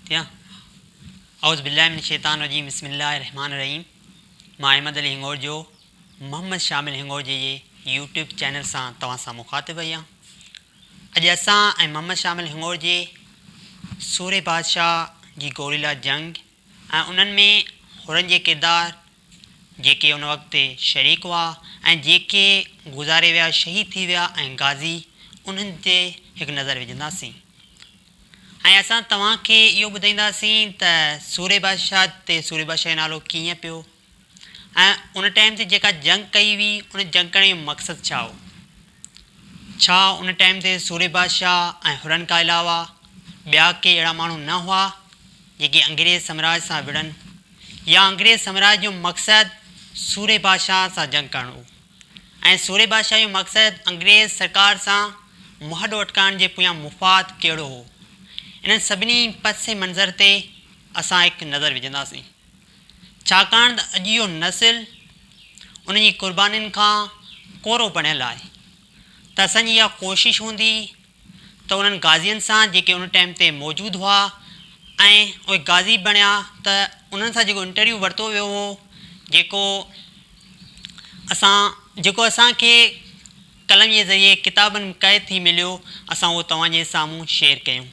ٺيڪ آ اعوذ بالله من الشيطان الرجيم بسم الله الرحمن الرحيم مان احمد علي هنڱورجو محمد شامل هنڱورجي جي يوٽيوب چينل سان توهان سان مخاطب آهيان اڄ اسان ۽ محمد شامل هنڱورجي سورهيه بادشاهه جي گوريلا جنگ ۽ انهن ۾ حرن جي ڪردار جيڪي ان وقت شريڪ هئا ۽ جيڪي گذاري ويا شهيد ٿي ويا ۽ غازي انهن تي هڪ نظر وجهنداسين ۽ اسان توهان کي اهو ٻڌائينداسين ته سورهيه بادشاهه تي سورهيه بادشاهه جو نالو ڪيئن پيو ۽ ان ٽائيم تي جيڪا جنگ ڪئي هئي ان جنگ ڪرڻ جو مقصد ڇا هو؟ ڇا ان ٽائيم تي سورهيه بادشاهه ۽ حرن کان علاوه ٻيا ڪي اهڙا ماڻهو نه هئا جيڪي انگريز سامراج سان وڙهن يا انگريز سامراج جو مقصد سورهيه بادشاهه سان جنگ ڪرڻ هو ۽ سورهيه بادشاهه جو مقصد انگريز سرڪار سان مهاڏو اٽڪائڻ جي پويان مفاد ڪهڙو هو؟ انهن سڀني پس منظر تي اسان هڪ نظر وجهنداسين. ڇاڪاڻ ته اڄ اهو نسل انهن جي قربانين کان ڪورو بڻيل آهي ته اسان جي اها ڪوشش هوندي ته انهن غازين سان جيڪي ان ٽائيم تي موجود هئا ۽ اهي غازي بڻيا ته انهن سان جيڪو انٽرويو ورتو ويو هو جيڪو اسان جيڪو اسان کي قلم جي ذريعي ڪتابن ۾ قيد ٿي مليو اسان اهو توهان جي سامهون شيئر ڪيون.